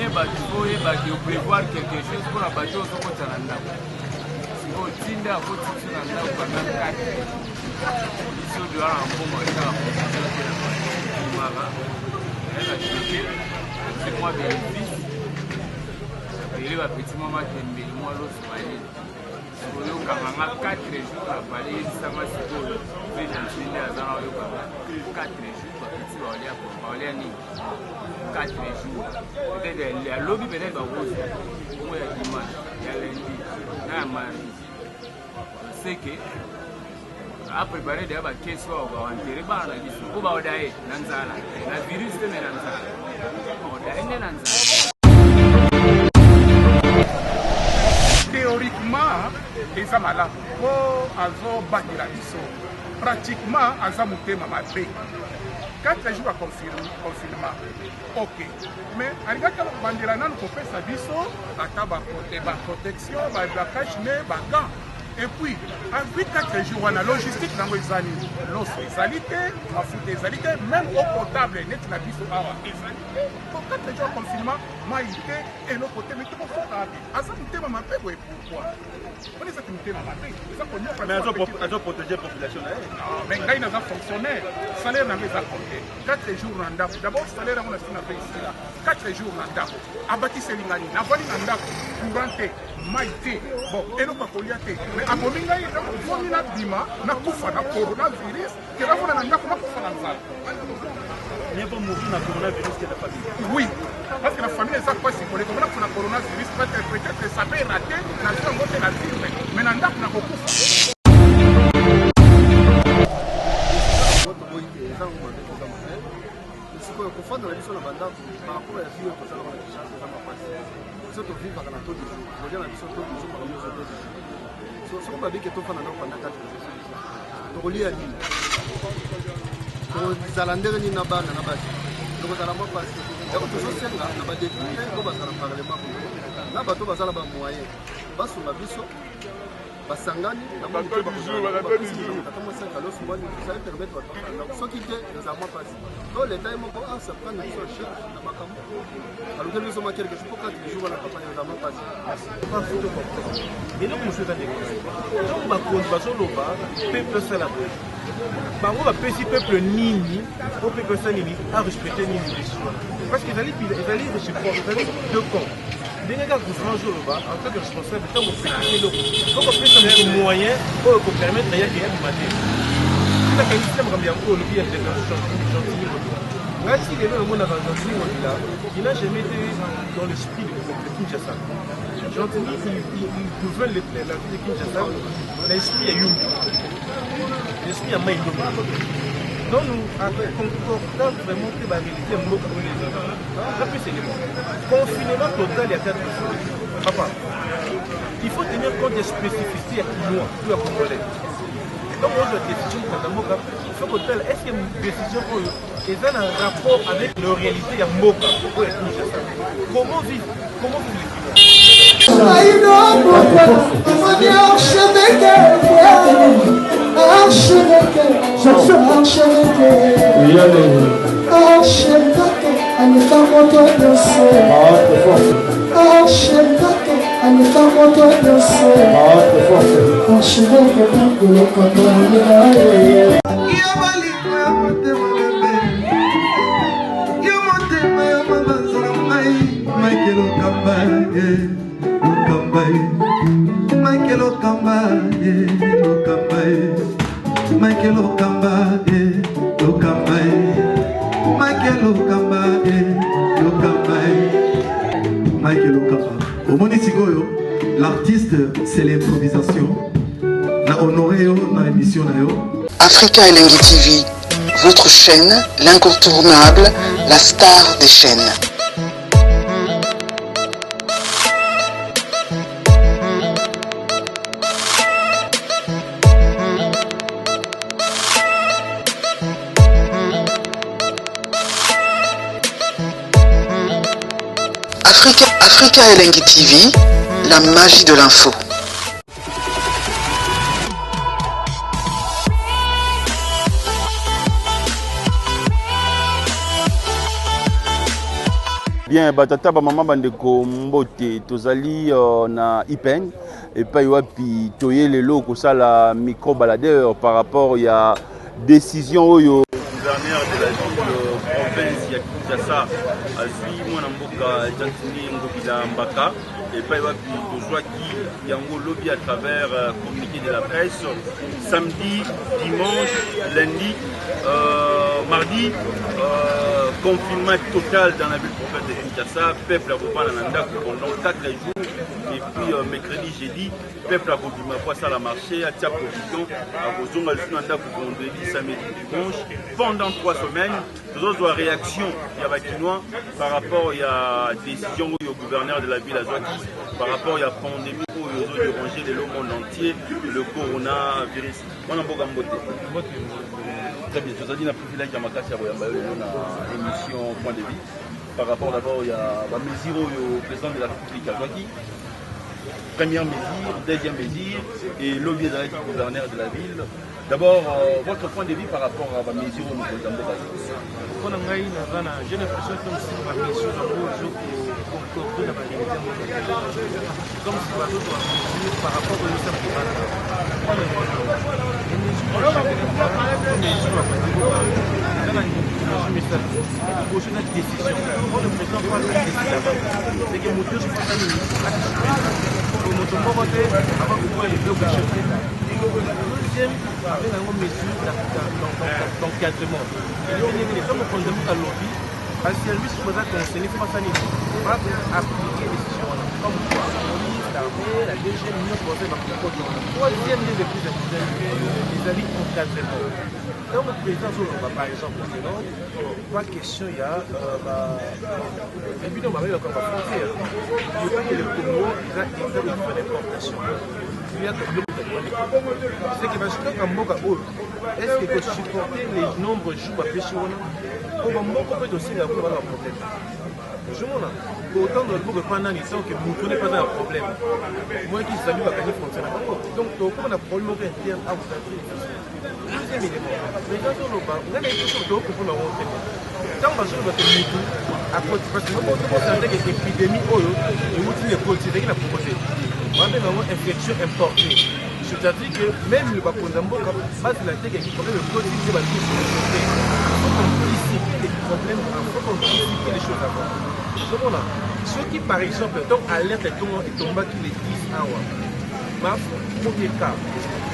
Oconfine bato po oyeba ke oprevoir quelque chose mpo na bato ozokota na ndako. Sikoyo tinda akoti biso na ndako pendant 4 biso doya na mbongo esala provision te na bato bimaka na choke ozwi mwa bénéfice ebele bapeti mwa matembele mwa loso mayele. Sikoyo okanga nga 4 jours na palais, yebisa nga sikoyo mpe gentili nde aza na oyoka nga 4 jours bapeti baolia baolia nini 4 jours peut-être ya lobi peut-être bakozwa bongo ya dimanche ya lundi na ya mardi seke aprepare deya bakesi oyo baentere bana na biso mpo baoda ye na nzala na virus te me na nzala baoda ye nde na nzala. Théoriquement eza malamu mpo azobatela biso, pratiquement aza motema mabe. 4 jours ya confinement, ok, mais alingaki bandela nanu kopesa biso ata baprotection, bacache ne, bagant. Et puis azwi 4 jours wana, logistique nango eza nini? Loso ezali te, mafuta ezali te, même eau potable neti na biso awa ezali te. Po 4 jours ya confinement, mai te, eloko te, mais tokofoka te. Aza motema mabe boye pourquoi? Wana ezaki motema mabe, eza konyoka. Mais azo protéger population na ye. Non, mais ngai naza fonctionnaire, salaire nango eza compte 4 jours na ndako. D'abord salaire yango nasi na pe esila 4 jours na ndako, abakiseli ngai nini? Navandi na ndako, courant te, mai te, bon eloko ya kolia te, mais abomi ngai. Donc vomi nabima nakufa na coronavirus ke nafanda na ndako nakufa na nzala. Mieux vaut mourir na coronavirus que la famille. Oui, parce que la famille eza mpasi koleka mona kufa na coronavirus. Peut-être ça peut rater, nazwi yango te na vivre, mais na ndako nakokufa. Sikoyo kofanda na biso na bandako par rapport ya vie oyo tosalaka na Kinshasa eza mapasi. Biso tovivaka na taux du jour, kolia na biso taux du jour, makambo nyonso taux du jour. Soki babike tofanda ndako pendant 4 jours, tokolia nini? Tokozala ndenge nini na bana na basi? Tokozala mwa pasi. Yango tozosenga na badepute oyo bazala parlement na bato bazala bamoyen basunga biso, basangani na mwa moke bakozala mwa 5 aloso mwa nini ezali permettre bato bafanda. Soki te, ezala mwa pasi. To leta ye moko asaprendre biso en charge na makambo, alukeli biso mwa quelque chose po 4 jours wana, papa, ezala mwa pasi. Eloko mosusu eza ndenge ntango bakonzi bazoloba peuple asala boye, bango bapesi peuple nini po peuple asala nini, arespecte nini décision wana? Parce que ezali ezali réciproque, ezali deux camps. Ndenge kaka gouvernement azoloba en tant que responsable, ntango opekisi eloko, okopesa moto moyen oyo kopermettre yake yabima te. Nakanisi na makambo yango olobi ya déclaration Gentiny Ngobila. Ngai si lelo namonaka Gentiny Ngobila, il n'a jamais été dans l'esprit de Kinshasa. Gentiny, il gouverne la ville de Kinshasa na esprit ya Yumbi, l'esprit ya Mai Ndombe. Donc nous concorda vraiment te baréalité ya mboka oyo ezala. Napesa élément confinement total ya 4 jours, papa, il faut tenir compte ya spécificité ya kinois ou ya congolais. Donc ozwa décision mokonzi mboka, il faut kotala est ce que décision oyo eza na rapport avec le réalité ya mboka oyo ya Kinshasa. Comment vivre, comment vivre les kinois? Archevêque aleka moto nyonso, archevêque aleka moto nyonso, archevêque nangolokanga. Yo bolingo ya motema bebe, yo motema ya mabanza na ngai, Michael Okamba ye, Okamba ye, Michael Okamba ye, Okamba ye, Michael Okamba ye, Okamba ye, Michael Okamba ye, Okamba ye, Michael Okamba. Omoni sikoyo, l'artiste, c'est l'improvisation. Na honoré yo na émission na yo. Africa Elengi TV, votre chaîne, l'incontournable, la star des chaînes. Africa, Africa Elengi TV, la magie de l'info. Bien, batata ba mama bandeko mbote tozali na IPN epai wapi toye lelo kosala micro baladeur par rapport ya décision oyo gouverneur de la ville province ya Kinshasa azwi mwana mboka Gentiny Ngobila Mbaka epai wapi tozwaki yango lobi à travers communiqué de la presse samedi, dimanche, lundi, mardi, confinement total dans la ville province de Kinshasa, peuple akofanda na ndako pendant 4 jours et puis mercredi, jeudi, peuple akobima po asala marché, atia provision, akozonga lisusu na ndako vendredi, samedi, dimanche pendant 3 semaines. Tozozwa réaction ya bakinois par rapport ya décision oyo gouverneur de la ville azwaki par rapport ya pandémie oyo ezodéranger lelo monde entier, le coronavirus. Mwana mboka mbote. Très bien, tozali na privilège ya makasi ya koyamba yo lelo na émission Point de Vue par rapport d'abord ya bamesure oyo président de la République azwaki, première mesure, deuxième mesure, et lobi ezalaki gouverneur de la ville. D'abord, votre point de vue par rapport à bamesure oyo mokonzi ya mboka azwaki? Mpo na ngai, naza na, j'ai l'impression comme si bamesure yango ezokoncorde na baréalité ya mboka, comme si bazozwa mesure par rapport oyo osala libanda. Les mesures de chef de l'État, mesure ya bakonzi, eza na mesure misato. Liboso na décision. Quand le président parle de décision, c'est que moto nyonso fasa nini asisupe, moto moko te akokoya eloko ya chef d'État. Deuxième, abenga yango mesure d'encadrement. Elingi ndenge nini? Ntango mokonzi ya mboka alobi, baservice oyo baza concerné fo basala nini? Baappliquer décision wana, comme quoi police, l'armée, la DGM, nyonso bazali bakokote wana. Troisième nde le plus important, ezali encadrement. Ntango président azoloba, par exemple, lelo pas question ya ebino babengaka bafrontière, yoka ke le Congo eza état de libre d'importation, yaka biloko ta, c'est que bastock ya mboka oyo, est ce que kosupporter les nombre jour bapesi wana? Po bamboka mpe tosenga kuna bana baproblème, ozomona kotanga loboko epa nani tant que moto ne pas na problème moyaki Zambie bakangi frontière na bango. Donc tokoma na problème moko interne awa, eza très difficile. Deuxième élément, président azoloba, ngai nayebi biso tokocomprendre yango te. Ntango bazoloba ke mutu akoti, parce que tobosana te ke épidémie oyo ewuti na ekoti, ezalaki na Congo te, babenga yango infection importée, c'est-à-dire que même bakonzi ya mboka bazela te ke problème ekoti nde balingi solution te. Faut anticiper les problèmes, faut anticiper les choses avant. Ozomona soki par exemple donc alerte etongo etombaki le 10 awa mars, premier cas,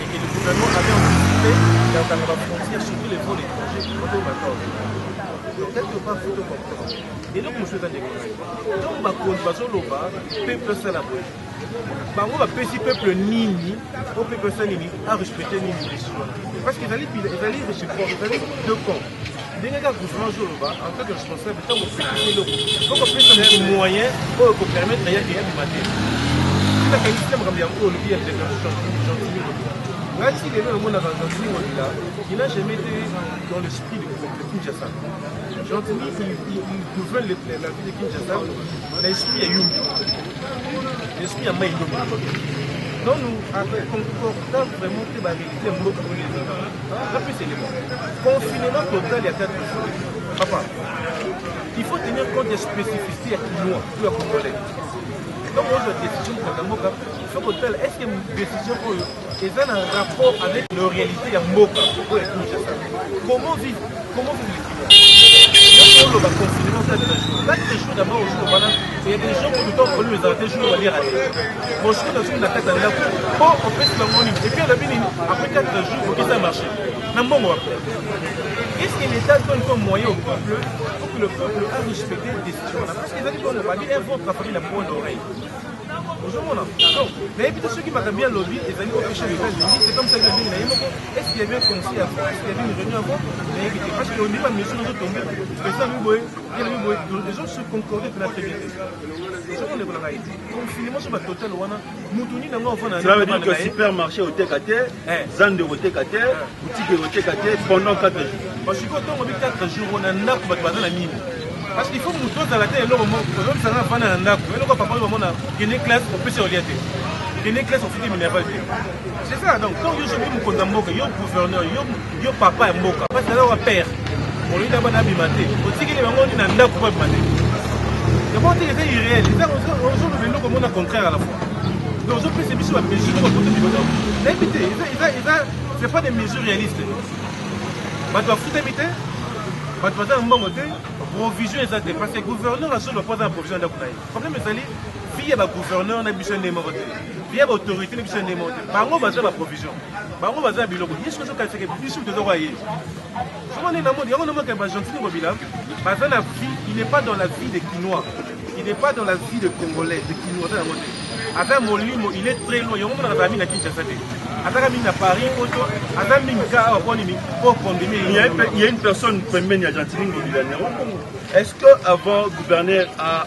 et que le gouvernement avait anticipé ya kokanga bafrontière, surtout les vols étrangers oto bakao. Donc quelque part faut comprendre eloko mosusu eza, ndeko ngai. Ntango bakonzi bazoloba peuple asala boye, bango bapesi peuple nini po peuple asala nini, arespecte nini décision wana? Parce que ezali réciproque, ezali deux camps. Ndenge kaka gouvernement azoloba en tant que responsable, ntango opekisi eloko, fo kopesa moto moyen oyo kopermettre yake yabima te. Nakangisi te makambo yango olobi ya déclaration Gentiny Ngobila. Ngai ti lelo namonaka Gentiny Ngobila, il n'a jamais été dans l'esprit de Kinshasa. Gentiny, il gouverne la ville de Kinshasa na esprit ya Yumbi, l'esprit ya Mai Ndombe. Donc nous concorda vraiment te baréalité ya mboka oyo ezali. Napesa élément, confinement total ya 4 jours, papa, il faut tenir compte ya spécificité ya Kinois ou ya Congolais. Donc ozwa décision mokonzi ya mboka, il faut kotala est ce que décision oyo eza na rapport avec le réalité ya mboka oyo ya Kinshasa, comment vivre les Kinois. Oloba confinement 4 jours, 4 jours d'abord, au jour wana il y a des gens qui tout problème ezala te, jour balira te. Bon, soki nazongi na kati ya ndako mpo opesi bango nini? Et puis alobi nini? Après 4 jours okesa marché na mbongo wapi? Est-ce que l'État donne comme moyen au peuple pour que le peuple a respecté décision wana? Parce que ezali bongo, babi un ventre affamé n'a point d'oreille. Ozomona, donc nayebi te soki makambo ya lobi ezali officiel États-Unis, c'est comme ça que ndenge na ye moko. Est ce qu'il y avait un conseil avant? Est ce qu'il y avait une réunion avant? Nayebi te, parce que ondimi bamesure ezotombe, président alobi boye, ye alobi boye, ezo se concorder mpena très bien te. Ozomona, ndeko na ngai, confinement so batotal wana, mutu nini yango avanda? Cela veut dire que supermarché oteka te, zando ekoteka te, boutique ekoteka te pendant 4 jours. Parce que ntongo bi 4 jours wana, ndako bato baza na nini? Parce qu'il faut moto ozala te eloko moko ozobisanga avanda na ndako. Eloko papa oyo bamona kende classe, opesi olia te, kende classe, ofuti minerval te. C'est ça. Donc ntango yo soki mokonzi ya mboka, yo gouverneur, yo papa ya mboka, parce que aza wa père, olobi na bana abima te, otikeli bango nini na ndako po abima te? Yango te, eza irréel, eza ozoloba eloko mona contraire à la fois. Donc ozopesa biso bamesure moko poto bino, donc nayebi te, eza c'est pas des mesures réalistes. Bato bafutami te, bato baza na mbongo te, provision eza te, parce que gouverneur azoloba mpo aza na provision ya ndako na ye. Problème ezali vie ya bagouverneur na biso nde moko te, vie ya baautorité na biso nde moko te. Bango baza baprovision, bango baza na biloko. Ye soki azokanisaka biso toza kwa ye. Soki nde namoni yango, namonaka baGentiny Ngobila baza na vie, il n'est pas dans la vie de Kinois, il n'est pas dans la vie de Congolais, de Kinois. Aza yango te, aza molimo, il est très loin. Yango monaka azala mingi na Kinshasa te, azaka mingi na Paris poto, aza mingi ka awa. Mpo nini? Mpo pandémie. Il y a une personne pembeni ya Gentiny Ngobila, Nero Congo. Est-ce que avant gouverneur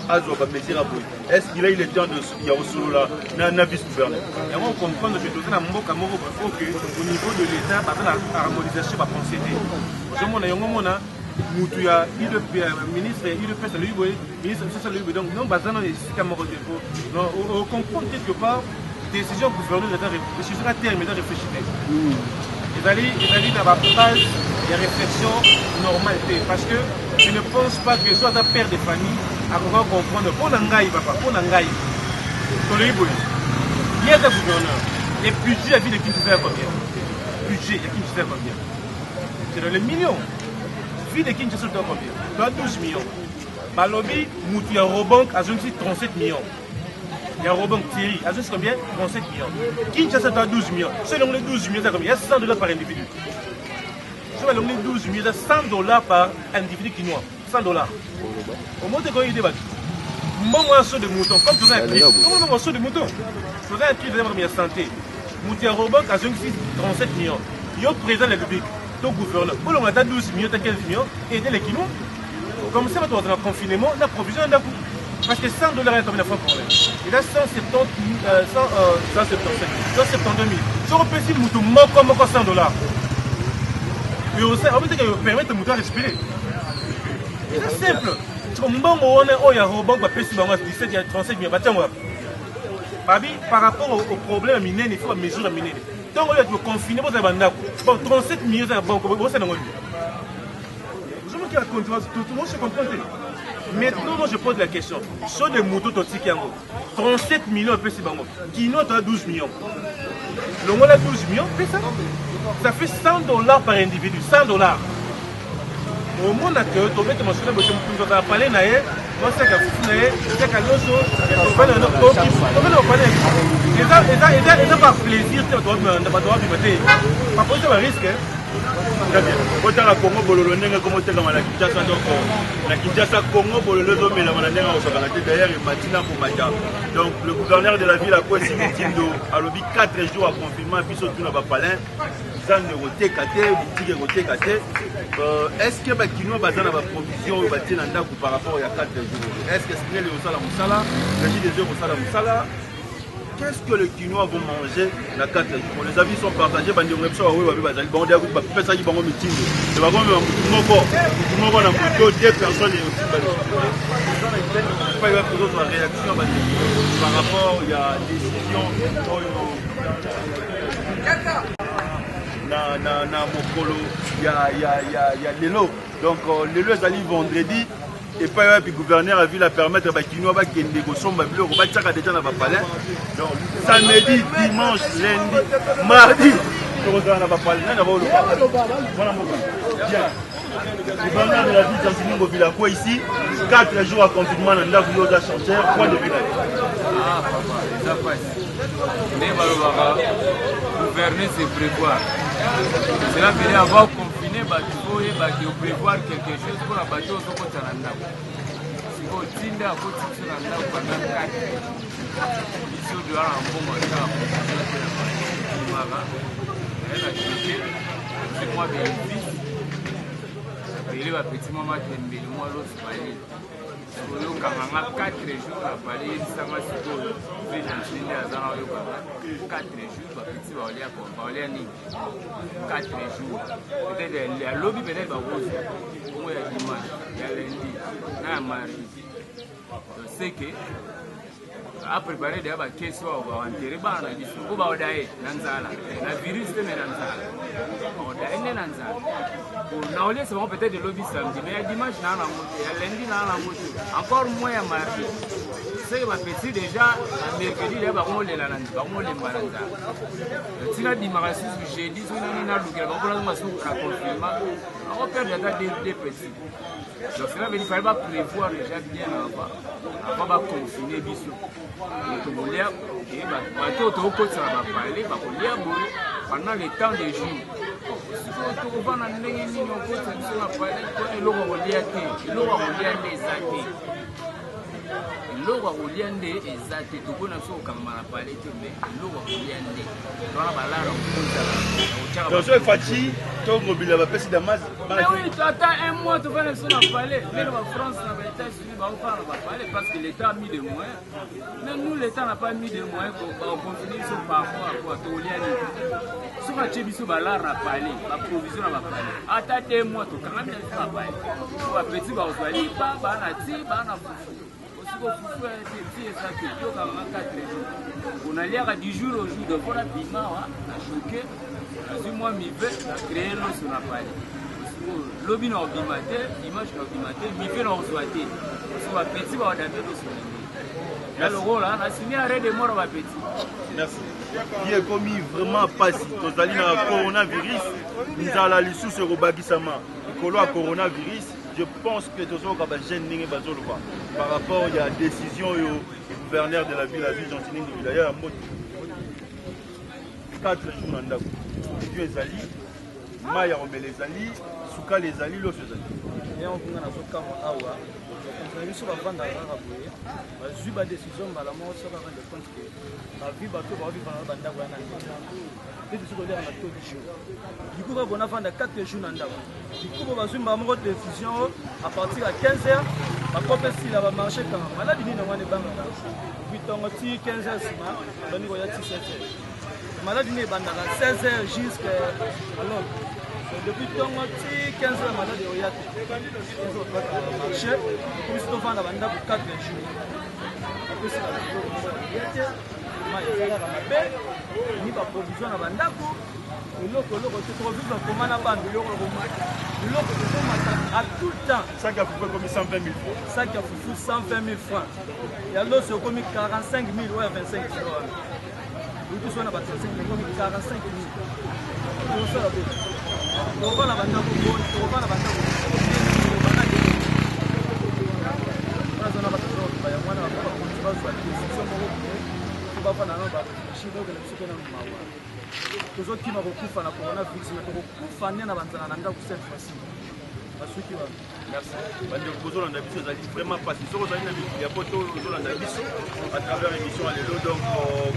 azwa bamesure aboye, est-ce qu'il a eu le temps de ya kosolola na vice gouverneur? Yango comprendre que toza na mboka moko oyo que au niveau de l'État baza na harmonisation bapensées te. Ozomona yango, mona mutu ya ministre ya UDPS alobi boye, ministre mosusu alobi boye, donc non, baza na esika moko te. Po ocomprendre quelque part décision gouverneur eza décision na terme eza réfléchi te, ezali na babase ya réflexion normale te, parce que je ne pense pas que soit aza père de famille akoka comprendre. Mpo na ngai, papa, mpo na ngai, tolobi boye, ye aza gouverneur et budget ya ville de Kinshasa ya combien? Budget ya Kinshasa ya combien? C'est dans les millions. Ville de Kinshasa toa combien? Toa 12 millions. Balobi mutu ya Rawbank azongisi 37 millions. Ya Rawbank, Thierry, azongisi combien? 37 millions. Kinshasa toa 12 millions. So elongoli 12 millions, eza combien? Ya 100 $ par individu. So balongoli 12 millions, eza 100 $ par individu kinois. 100 $, omote koyi ide bato mbongo ya saut de mouton. Comme toza ya crise, mbongo saut de mouton, toza ya crise, eza makambo ya santé. Moto ya Rawbank azongisi 37 millions. Yo président de la République to gouverneur, bolongola ata 12 millions, ata 15 millions, aider les Kinois. Comme ça bato bazala na confinement na provision ya ndako, parce que 100 $ ya combien na franc congolais? Eza 170, 100, 177, 172 000. Soki opesi moto moko moko 100 $, obeteke permettre moto arespirer. Eza simple. Siko mbongo wana oyo ya Rawbank bapesi bango ya 17, ya 37 millions, batiango wapi? Babi par rapport au problème ya minene, il faut bamesure ya minene. Ntango oyo baconfine, bozala bandako, bon, 37 millions eza ya banque, bosala yango nini? Ozomoki ya se comprendre te. Maintenant, moi je pose la question: saut de mouton totiki yango, 37 millions epesi bango, kino toya 12 millions, longola 12 millions, pesa, ça fait 100 $ par individu. 100 $, omona ke tobeta masolo boye, mokonzi azala pale na ye, mwasaka fufu na ye, tiaka loso, tobena bapale. Eza par plaisir te, bato babima te, baposa barisque. Très bien. Otala Congo bololo ndenge komotekama na Kinshasa. Donc na Kinshasa, Congo bololo ezomelama na ndenge akosakana te. D'ailleurs emati na komata. Donc le gouverneur de la ville akwesi mitindo, alobi 4 jours ya confinement, biso tuna bapalin, zando ekoteka te, boutique ekoteka te. Est ce que bakinois baza na baprovision oyo batie na ndako par rapport ya 4 jours? Est ce que SNEL ekosala mosala, Régie des eaux ekosala mosala? Qu'est-ce que les Kinois vont manger na 4 jours? Les avis sont partagés. Bandeko na biso baoyo babe bazali bango deya bapesaki bango mitindo e bakomema mutu moko na moto, deux personnes et aussi epai tozozwa réaction ya bandeko par rapport ya décision oyo na mokolo ya lelo. Donc lelo ezali vendredi, epai wapi gouverneur ya ville apermettre bakinois bakende kosomba biloko, batiaka deja na bapalin. Donc samedi, dimanche, lundi, mardi, tokozala na bapalin. Nani baoloba wana mboka? Bien. Gouverneur de la ville Gentiny Ngobila quoi ici, 4 jours à confinement na ndako, yo oza chanteur, point de vue na? Ah papa, eza pasi. Nde balobaka gouverner, c'est prévoir. Cela veut dire avant confiner bato, oyebaki oprévoir quelque chose mpona bato ozokota na ndako. Sikoyo tinda akoti biso na ndako pendant 4, biso toza na mbongo asala provision te. Na bimaka naye na choke ti mwa bénéfice ebele, bapeti mwa matembele, mwa loso, baye oyokanga nga 4 jours na pale. Yebisanga sikoyo mpe Gentiny nde aza na oyokanga 4 jours, bapeti baolia, baolia nini 4 jours? Peut-être alobi, peut-être bakozwa bongo ya dimanche, ya lundi na ya mardi. Donc c'est que Aprépare deya bakesi oyo baenterre bana na biso mpo baoda ye na nzala na virus te me na nzala baoda ye nde na nzala naoliesa bango peut-être elobi samedi mais ya dimanche naa nango te, ya lundi naa nango te, encore moins ya mardi. Seke bapeti déjà na mercredi deya bakomolela na bakomolemba na nzala. Ntina bimaka susu jeudi soki nani nalukela bango mpona zonga susu na confinement, bakoperdre ata deux petits. Donc cela veut dire fallait ba prévoir déjà bien avant, avant ba confiner biso. Tokolia bato oyo tokokotisa na bapale bakolia boye pendant le temps de jour. Sikoyo tokovanda ndenge nini? Okotisa biso na pale to eloko ya kolia te, eloko ya kolia nde eza te, eloko ya kolia nde eza te. Tokoki na biso kokangama na pale te, mais eloko ya kolia nde wana balala kokozala. Donc soki Fatshi to Ngobila bapesi Damas. Mais oui, ata un mois tovanda biso na palais ndenge ba France na ba États-Unis baofanda na bapalais parce que l'État a mis des moyens, mais nous, l'État n'a pas mis de moyens. Bakoconfine biso par rapport à quoi? Tokolia nini soki atie biso balare na palais, baprovision na bapalais? Ata 2 mois tokangami na biso na palais, bapetits bakozwa lipa, baa na ti, baa na fufu. Osiko fufu te, ti eza te, yokanga 4 jours onaliaka du jour au jour. Donc mpona bima wa na choke, nazwi mwa mive na créé loso na palais. Lobi na obima te, dimanche na obima te, mive na ozwa te, so bapetits baodambe loso na nde ya lokola nasimi arrêt de mort bapetits. Merci. Ye ekomi vraiment mpasi. Tozali na coronavirus, nzala lisusu ekobakisama likolo ya coronavirus. Je pense que tozoyoka bajeune ndenge bazoloba par rapport ya décision oyo gouverneur de la ville azwi, Gentiny Ngobila. Ya mbote, 4 jours na ndako, dio ezali, mai ya komela ezali, sukali ezali, loso ezali. Yango mpenza nazokamwa awa, bakonzi na biso bavandaka kaka boye, bazwi badécision mbala moko soki rendre compte ke bavi bato baovivre na bandako ya na ndenge mpe biso toliaka na taux du jour. Du coup kaka bonavanda 4 jours na ndako, du coup bo bazwi mbala moko décision à partir ya 15 heures, bakope esila, bamarché kanga. Maladi nini yango wana ebangaka 8 ntongo ti 15 heures, nsima bandi koya ti 7 heures? Maladi nini ebandaka 16 heures jusque alors? Depuis ntongo ti 15 heures, maladi oya te. Marché biso tovanda bandako 4 jours, apesi biloko moko ya te, mai ezalaka mabe, ni baprovision na bandako, eloko eloko te. Tokovivre koma na bana? Biloko tozomata à tout le temps. Sac ya fufu ekomi 120 000 francs. Sac ya fufu 120 000 francs, ya loso ekomi 45 000, oyo ya 25 kilo wana uti so na ba 35 ekomi 45 000. Tosala boye, tokovanda bandako boni? Tokovanda bandako nazona bato yango wana, bakonzi bazwa décision moko boye po bafanda nano, baréfléchir, bayokela biso mpe nano mawa. Tozokima kokufa na coronavirus, mais tokokufa nde na banzala na ndako cette fois-ci. Basuki wana. Merci. Bandeko bozolanda biso, ezali vraiment mpasi. Soki ozali na mikili ya poto, ozolanda biso à travers émission ya lelo, donc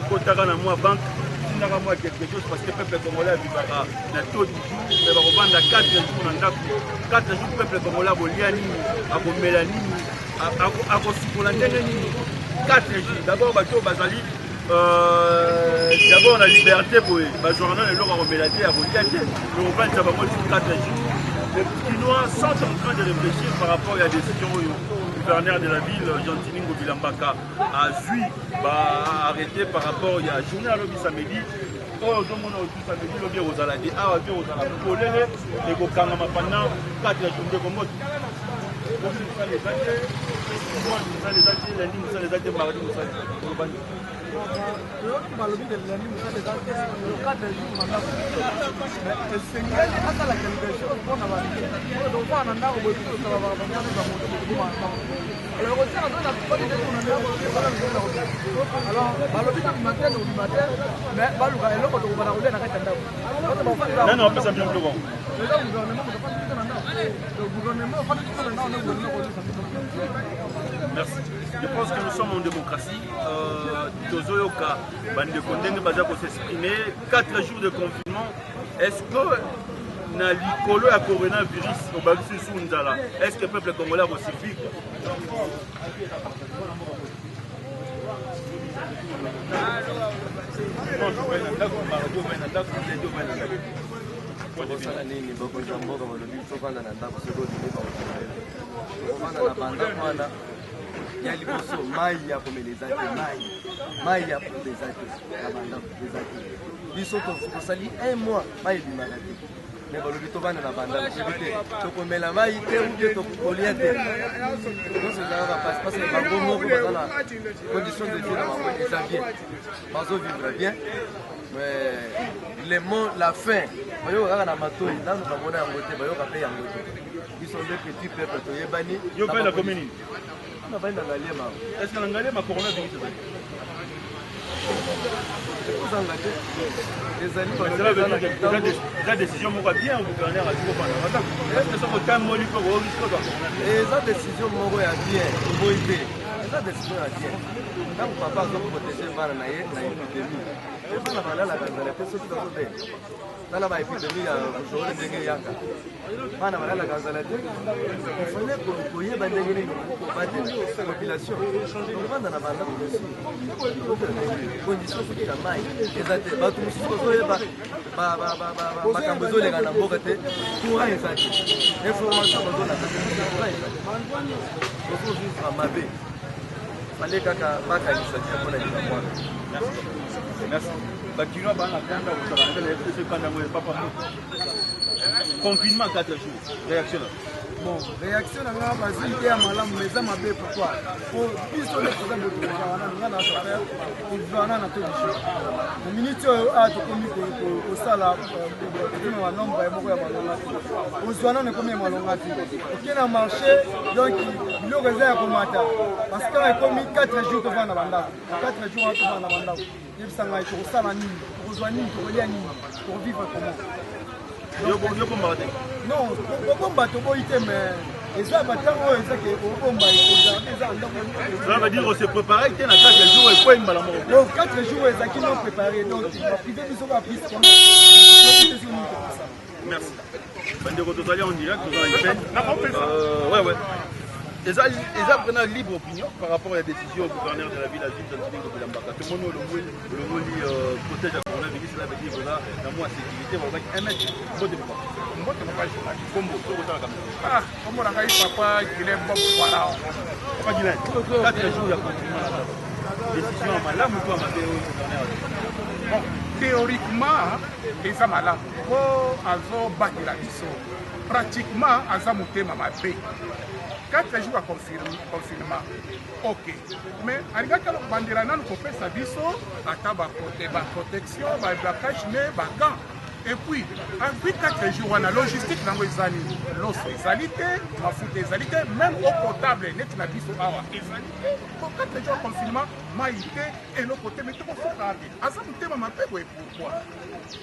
kotaka na mwa banque, tindaka mwa quelque chose, parce que peuple congolais avivaka na taux du jour, mais bakovanda 4 jours na ndako. 4 jours, peuple congolais akolia nini? Akomela nini? Akosukola ndenge nini 4 jours? D'abord bato oyo bazali d'abord na liberté boye, bazwaka nano eloko ya komela te, ya kolia te, tokovanisa bango lisusu 4 jours. Les Kinois sont en train de réfléchir par rapport à la décision oyo gouverneur de la ville Gentiny Ngobila Mbaka azwi, baarrêté par rapport ya journée alobi samedi oyo. Ozomona otu samedi, lobi ekozala te awa te, ekozala polele, ekokangama pendant 4 jours. Ndeko moto, lobi mosala eza te, dimanche mosala eza te, lundi mosala eza te, mardi mosala eza te, oloba nini? Toyoki balobi ke lundi mosala eza te, 4 jours na ndako, mais esengeli asala quelque chose mpona bato na ndako boye. Alors kotiaka to na alors balobi tobima te, tobima te, mais baluka eloko tokobana kolia na kati ya ndako. Nani wapesa bino biloko? Eza gouvernement moto afandi biso na ndako. Donc gouvernement afandi biso na ndako nde gouvernement kolisa biso. Merci. Je pense que nous sommes en démocratie. Tozoyoka bandeko ndenge baza kos'exprimer. 4 jours de confinement, est-ce que na likolo ya coronavirus obakisi lisusu nzala, est ce que peuple congolais akosurvivre? Dimanche ovai na ndako, mardi ovai na ndako, lundi ovai na ndako. Kosala nini? Bokonzi ya mboka balobi tofanda na ndako, soki odimi bakokovanda na bandako wana. Ya liboso, mai ya komela eza te, mai mai ya pompe eza te, na bandako eza te. Biso tosali un mois mai ebimaka te, me balobi tovanda na bandako, toyebi te tokomela mai te ou bien tokolia te. Nyonso eza kaka pasi, parce que bango moko baza na condition de vie na bango eza bien, bazovivre bien, mais le mot la fin bayoka kaka na matoi, nanu bamona yango te, bayoka mpe yango te. Biso nde petit peuple toyebani. Yo mpe na commune nini? Navandi na Ngaliema. Est ce que na Ngaliema coronavirus ezali? Ekozanga te, ezali. Eza décision moko ya bien, gouverneur azwi kofanda na ndako. Est ce que soki otamboli mpe okoki kozwa coronavirus? Eza décision moko ya bien, toboyi te, eza décision ya bien. Ntango papa azoprotege bana na ye na épidémie, bana balalaka nzala te soki bazobela. Tala ba épidémie ya rougeole ndenge eyaka, bana balalaka nzala te. Ifale koyeba ndenge nini kobatela population, kovanda na bandako mosusu, condition soki ya mai eza te. Bato mosusu bazoyeba makambo ezoleka na mboka te, courant eza te, information bazolanda te, courant eza te, tozovivre mabe. Fale kaka bakanisa te mpona likambo wana. Merci. Bakinois baa na kanda kosaka na fcc, kanda yango epapa. Confinement 4 jours, réaction na? Bon, réaction na nga, bazwi ide ya malamu, mais eza mabe. Pourquoi? Po biso nde toza botoza wana, nga na chauffeur toviva wana na to biso na minute oyo awa tokomi kosala totuna banombre moko ya malonga te, kozwa nano ekomi ya malonga te. Oke na marché, donc biloko eza ya komata, parce que ekomi 4 jours tovanda na bandako, 4 jours wana tovanda na bandako. Yebisa ngai, tokosala nini? Tokozwa nini? Tokolia nini? Tokovivre comment? Yo bombaka te? Non, kobomba toboyi te, mais eza batango oyo eza ke obomba eza ndako. Ça veut dire se préparer te na 4 jours ekwei mbala moko. Donc 4 jours ezalaki non préparé, donc baprive biso ba prise biso nini tokosala. Merci bandeko, tozali en direct, toza na IPN. Ouais, eza eza vraiment libre opinion par rapport à la décision au gouverneur de la ville azwi Gentiny Ngobila Mbaka. Tomoni olongoli olongoli protège ya coronavirus, cela veut dire oza na mwa sécurité. Balobaki 1 mètre. Mbote papa. Mbote papa journaliste. Kombo soki otala kamera? Ah, kombo na ngai papa Guilin Bob Pharaon. Papa Guilin, 4 jours ya confinement na ndako, décision ya malamu to ya mabe oyo gouverneur azwi? Bon, théoriquement eza malamu mpo azobatela biso. Pratiquement aza motema mabe. 4 jours ya confinement, ok, mais alingaki bandela nanu kopesa biso ata baprotection, bacache-nez, bagants. Et puis azwi 4 jours wana, logistique nango eza nini? Loso ezali te, mafuta ezali te, même eau potable neti na biso awa ezali te. Po 4 jours ya confinement, mai te, eloko te, mais tokosuka te. Aza motema mabe boye pourquoi?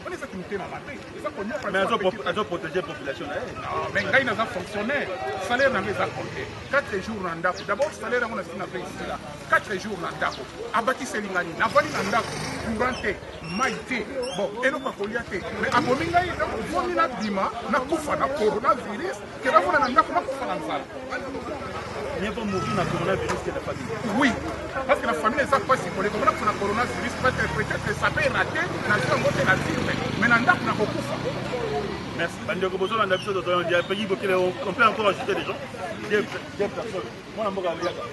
Wana ezaki motema mabe, eza konyokola. Mais azoprotéger population na ye. Non, mais ngai naza fonctionnaire, salaire nango eza compté. 4 jours na ndako, d'abord salaire yango nasi naza esila. 4 jours na ndako abakiseli ngai nini? Navandi na ndako, courant te, mai te, bon, eloko ya kolia te, mais abomi ngai. Donc vomi nabima nakufa na coronavirus ke navanda na ndako nakufa na nzala. Mieux vaut mourir na coronavirus que la famille. Oui, parce que la famille eza mpasi koleka. Mpona kufa na coronavirus, peut-être ça peut rater, nazwi yango te na firme, mais na ndako nakokufa. Merci. Bandeko bozolanda biso, tozali en pays Bokele. On peut encore ajouter des gens, deux personnes. Mwana mboka yaka,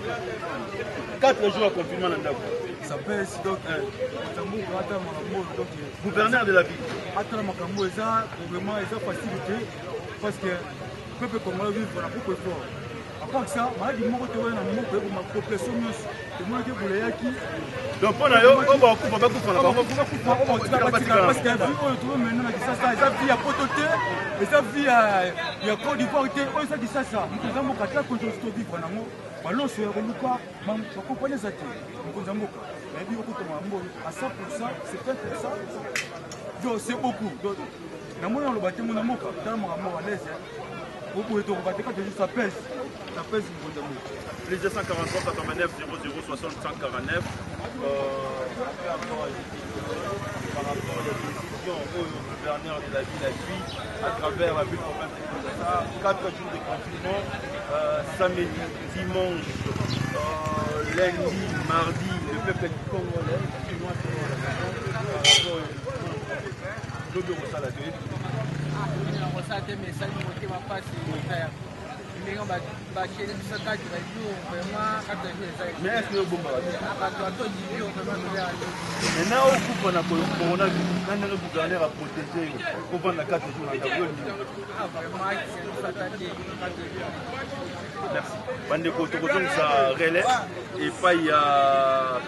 4 jours ya confinement na ndako. Ça pèse. Donc otambuka ata makambo oyo, donc gouverneur de la ville atala makambo eza vraiment eza facile te, parce que peuple congolais vivre na propre effort. À part ça, maladi moko te oyo na mboka ekoma population nyonso emonaki ebola eyaki. Donc mpo na yo, oyo bakufa bakufa na bango. Parce que vie oyo tozomena na Kisasa eza vie ya poto te, eza vie ya Côte d'Ivoire te, oyo eza Kisasa. Mokonzi ya mboka, ata konzi tovivre nango, baloso ya koluka bakompani eza te. Mokonzi ya mboka, nayebi okotoma yango à 100, 70, donc c'est beaucoup. Donc namoni aloba te, mona mboka, tala makambo à l'aise oboye tokoka te. Kaka ça pèse, ça pèse, mokonzi ya mboka. Plus 243 89 00 60 149. Par rapport à la décision au gouverneur de la ville a suivi à travers la ville province de Kinshasa, 4 jours de confinement, samedi, dimanche, lundi, mardi, le peuple congolais, chinois, par rapport lobi okosala te? Nakosala te, mais esali motema mpasi. Ndenge batieli biso 4 jours, vraiment 4 jours eza. Mais est ce que obombaka te? Bato ato divi vraiment tolia. Maintenant okufa na coronavirus, na ndenge gouverneur aprotege yo, ovanda 4 jours na ndako, yo nini? Ah, vraiment biso ata te 4 jours. Merci bandeko, tokozongisa relais epai ya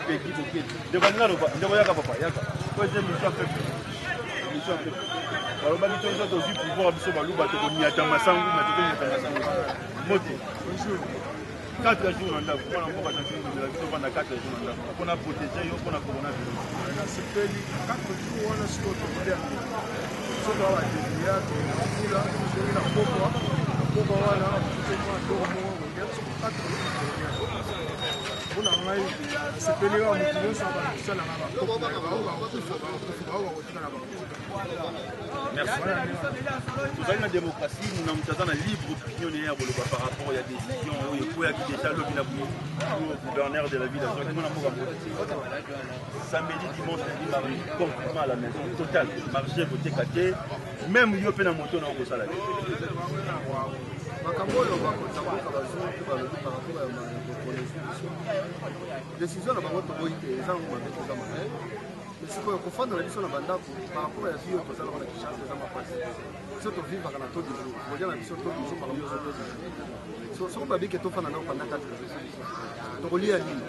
Pegi Bokeli. Ndeko alinga loba, ndeko yaka, papa yaka, po eza émission ya peuple, émission ya peuple. Balobaki toza tozwi pouvoir, biso baluba tokoniata masangu, ma tokoniata masangu mote. 4 jours na ndako, mwana mboka tantinimela biso, vanda 4 jours na ndako mpona protéger yo mpona coronavirus. Nasepeli 4 jours wana. Sikoyo tokolia soki awa badelia tokula, tozongi na pokwa, na pokwa wana mwa toko moko kolia. Soki 4 jours tokolia, mpona ngai nasepeli kaka. Motu nyonso abanda kosalanga bakopo, bao bakokufa bakokufa, bao bakotika na bakotika. Merci. Tozali na démocratie, na moto aza na libre opinion na ye ya koloba par rapport ya décision oyo ekweyaki déjà lobi na gouverneur de la ville azwaki. Mwana mboka, samedi, dimanche, lundi, mardi, confinement à la maison total, marché koteka te, même yo mpe na moto na okosala te. Makambo oyo bakonzi ya mboka bazwi mpe balobi par rapport ya bokonzi biso, décision na bango toboyi te, eza yango mabe te, eza mabe. Mais sikoyo kofanda na biso na bandako par rapport ya vie oyo tozalaka na Kinshasa eza mapasi. Biso tovivaka na taux du jour, kolia na biso taux du jour, makambo nyonso taux du jour. Soko babike tofanda nao pendant 4 jours, tokolia nini?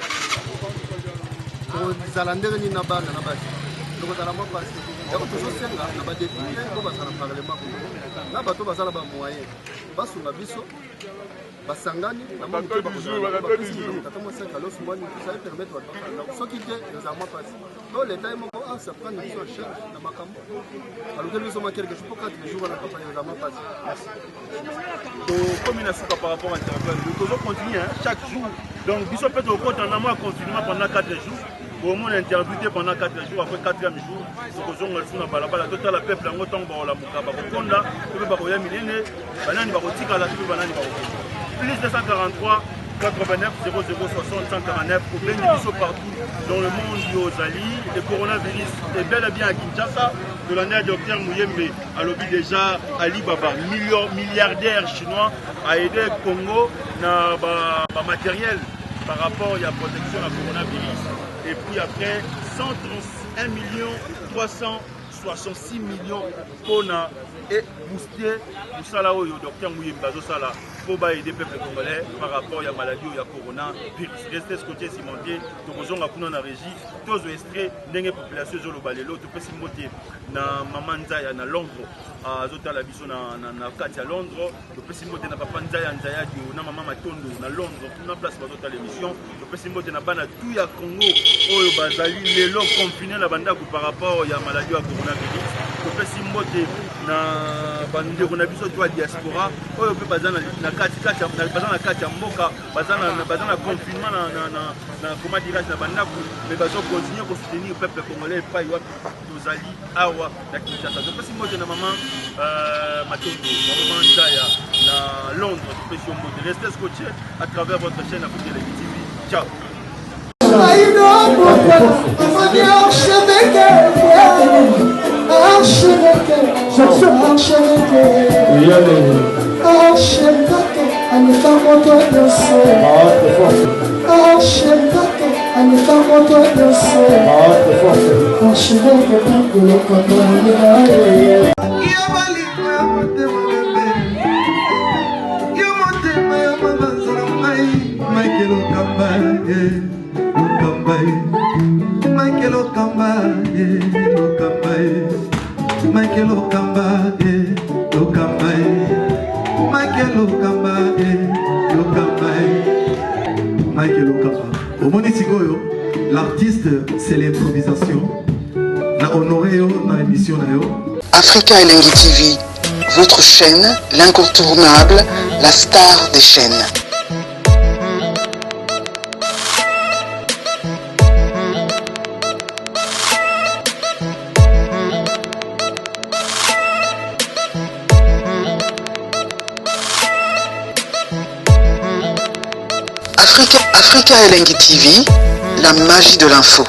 Tokozala ndenge nini na bana na basi? Tokozala mwa pasi. Yango tozosenga na badepute oyo bazala na parlement kuna, na bato baza na bamoyen, basunga biso, basangani na mwa moke, bakozala mwa 5 aloso mwa nini, ça permettre bato bafanda. Soki te, ezala mwa pasi. To leta ye moko asa prendre biso en charge na makambo, alukeli biso mwa quelque chose, po 4 jours wana, papa, ezala mwa pasi. Tokomi na suka par rapport à interview. Tozocontinue chaque jour, donc biso mpe tokota na mwa confinement pendant 4 jours. Bomona interview te pendant 4 jours. Après 4e jour, tokozonga lisusu na balabala, totala peuple yango ntango bakolamuka, bakokonda to mpe bakoya minene, banani bakotikala to mpe banani bakokende. Plus 243 89 00 60 149, obengi biso partout dans le monde yo ozali. Le coronavirus est bel et bien à Kinshasa. Tolandi ya docteur Muyembe alobi déjà Ali Baba, million, milliardaire chinois, a aidé Congo na bamatériel ba par rapport ya protection na coronavirus. Et puis après 131 millions 366 millions mpona e booster mosala oyo docteur Muyembe azosala mpo baaider peuple congolais par rapport ya maladie oyo ya coronavirus. Reste scotché, cimenté. Tokozonga kuna na régie, tozwa extrait ndenge population ezoloba lelo. Topesi mbote na mama Nzaya na Londres, azotala biso na kati ya Londres. Topesi mbote na papa Nzaya, Nzaya Dio, na mama Matondo na Londres kuna place bazotala émission. Topesi mbote na bana tu ya Congo oyo bazali lelo confiné na bandako par rapport ya maladie ya coronavirus. Topesi mbote na bandeko na biso to ya diaspora oyo mpe baza na kati baza na kati ya mboka, baza na confinement na comment dirais-je, na bandako, mais bazo continuer kosoutenir peuple congolais epai wapi tozali awa na Kinshasa. Topesi mbote na mama Matondo, mama Nzaya na Londres, topesi yo mbote. Restez scotché à travers votre chaîne Afrique Elengi TV. Ciao. Archevêque, archevêque, archevêque, archevêque, aleka moto nyonso, archevêque, aleka moto nyonso, archevêque Bilokoko. Yo bolingo ya motema bebe, yo motema ya mabanza na ngai, Michael Okamba ye, Okamba ye, Michael Okamba ye, Okamba ye, Michael Okamba ye, Okamba ye, Michael Okamba ye, Okamba ye, Michael Okamba. Omoni sikoyo, l'artiste, c'est l'improvisation. Na honoré yo na émission na yo. Africa Elengi TV, votre chaîne, l'incontournable, la star des chaînes. Africa, Africa Elengi TV, la magie de l'info.